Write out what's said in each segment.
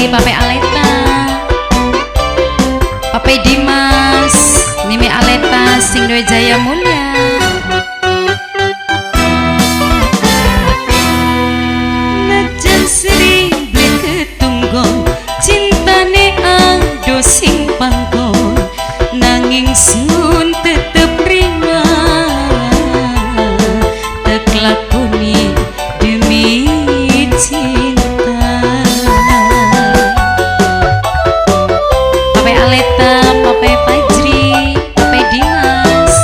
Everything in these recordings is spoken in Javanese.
Pajri, Pape Aleta, Pape Dimas, Mimi Aleta sing duwe Jaya Mulya. Najan sering beli ketunggo, cintane ado sing pangkon, nanging sun tetep rima teklakoni demi cinta. Pape Aleta, Pape Pajri, Pape Dimas,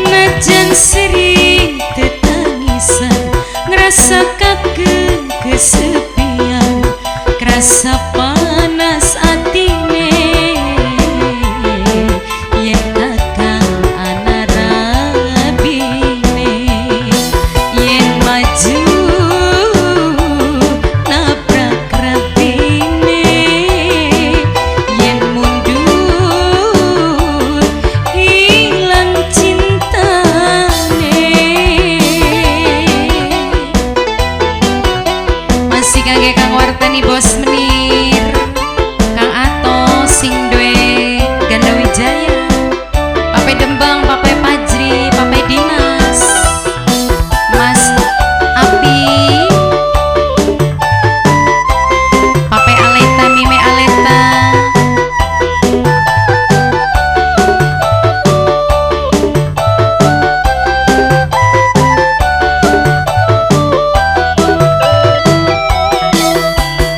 najan sering tetangisan, ngerasa kaken kesepian, kerasa panas atine yen kakang ana rabine, yen maju nabrak rabine, yen mundur hilang cintane. Masih kangge Kang Wartani Bos Menir, Kang Ato sing duwe Ganda Wijaya, Pape Dembang, Pape Pajri, Pape Dimas, Mas Api, Pape Aleta, Mime Aleta.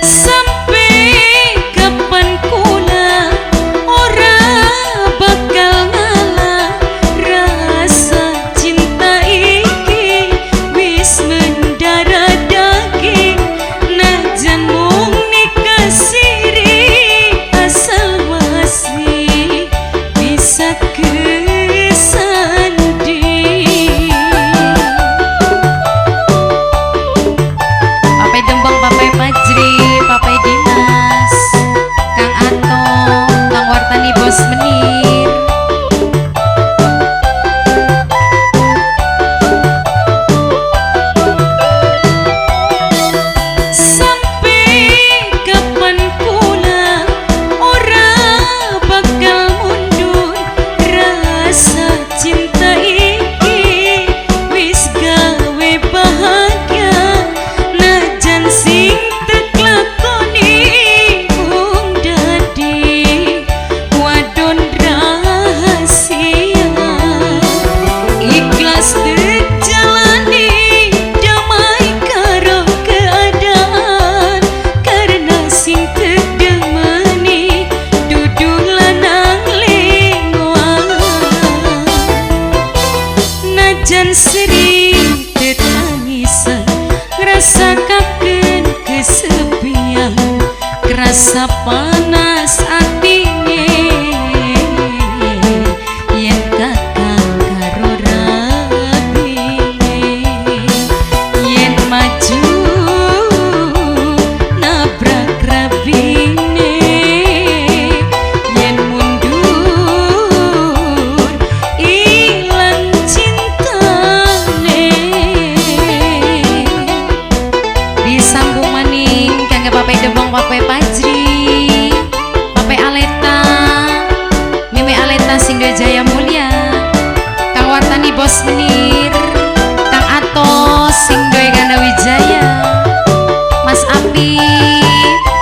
Sampai kapan kula ora bakal ngalah, rasa cinta iki wis mendarah daging, najan mung nikah siri asal masih bisa kesanding. Pape Dembang, Pape Pajri, Pape Dimas, Kang Ato, Kang Wartani Bos Menir. Sampai kapan kula ora bakal mundur, rasa cinta iki wis gawe bahagia, najan sing teklakoni mung dadi wadon rahasia. Ikhlas terjalani, damai karo keadaan, karena sing tedemeni dudu lanang lengoan. Najan sering tetangisan, ngerasa kaken kesepian, kerasa panas atine yen kakang karo rabine, yen maju nabrak rabine, yen mundur ilang cintane. Disambung maning kangge Pape Dembong, Pape Pajri, Pape Aleta, Mime Aleta sing duwe Jaya Mulya, Kang Wartani Bos Menir, Kang Ato sing duwe Ganda Wijaya, Mas Api,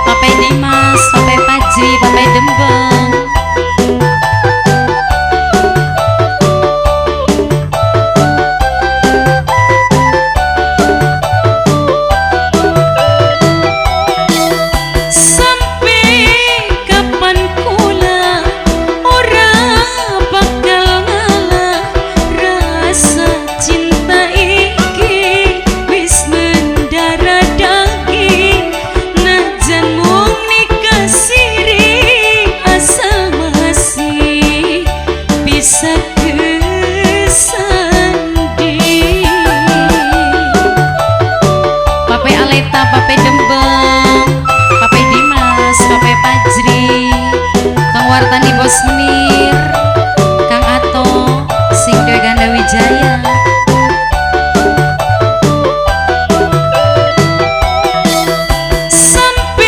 Pape Dimas, Pape Pajri, Pape Dembang. Sampai kapan kula ora bakal ngalah, rasa cinta iki wis mendarah daging, najan mung nikah siri asal masih bisa kesanding. Pape Aleta, Pape Dembang, Pape Dimas, Pape Pajri, Kang Wartani Bos Menir, Kang Ato sing duwe Ganda Wijaya. Sampai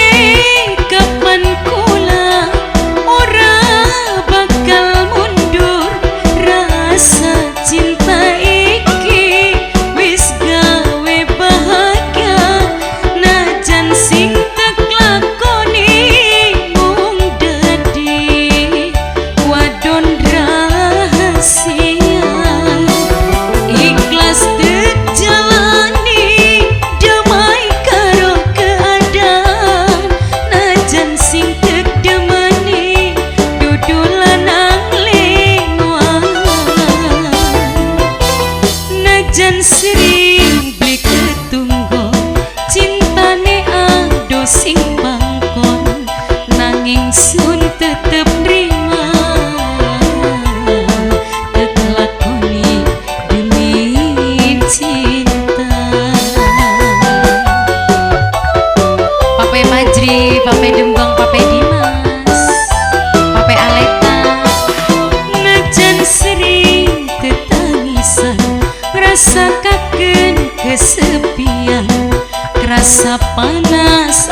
Kesepian, kerasa panas.